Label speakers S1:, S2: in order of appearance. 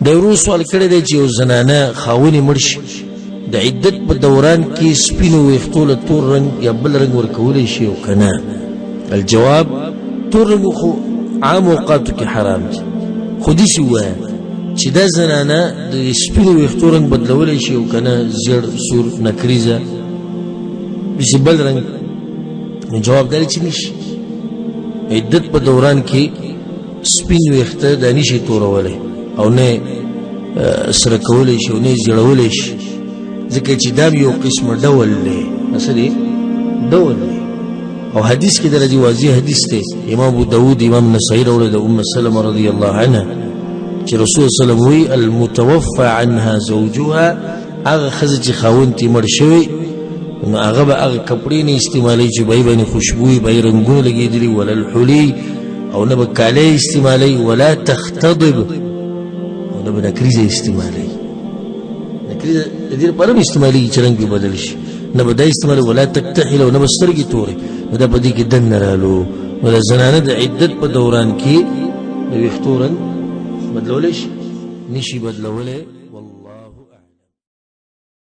S1: د ورور سوال کړی دی چې یو زنانه خاوند یې مړ شي، د عدت په دوران کې سپینو ویښتو له تور رنګ یا بل رنګ ورکولی شي او که نه؟ الجواب، تور رنګ خو عام اوقاتو کې حرام دی، خو داسې ووایه چې دا زنانه د سپینو ویښتو رنګ بدلولی شي او که نه، زیړ، سور، نکریزه، داسې بل رنګ؟ نو جواب دا دی چې نشي. عدت په دوران کې سپین ویښته دا نشي تورولی او نه سره کولی شي او نه زیړولی شي، ځکه چې دا یو قسم ډول دی، څه دی؟ ډول دی. او حدیث کې درځي، واضح حدیث دی، امام ابو داود، امام نسائی راوړی د ام سلمه رضی الله عنها چې رسول صلی الله علیه وسلم وایي المتوفى عنها زوجها، هغه ښځه چې خاوند ترې مړ شوی نو هغه به هغه کپړې نه استعمالوي چې به یې باندې خوشبویي، به یې رنګونه لګېدلي، ولا الحلي، او نه به کالۍ استعمالوي، ولا تختضب، او نه به نکریزه استعمالوي. نکریزه د دې لپاره هم استعمالېږي چې رنګ پرې بدل شي، نه به دا استعمالوي، ولا تکتحل، او نه به سترګې تورې. نو دا په دې کې دننه رالو. نو د زنانه د عدت په دوران کې د ویښتو رنګ بدلولی شي؟ نشي بدلولی.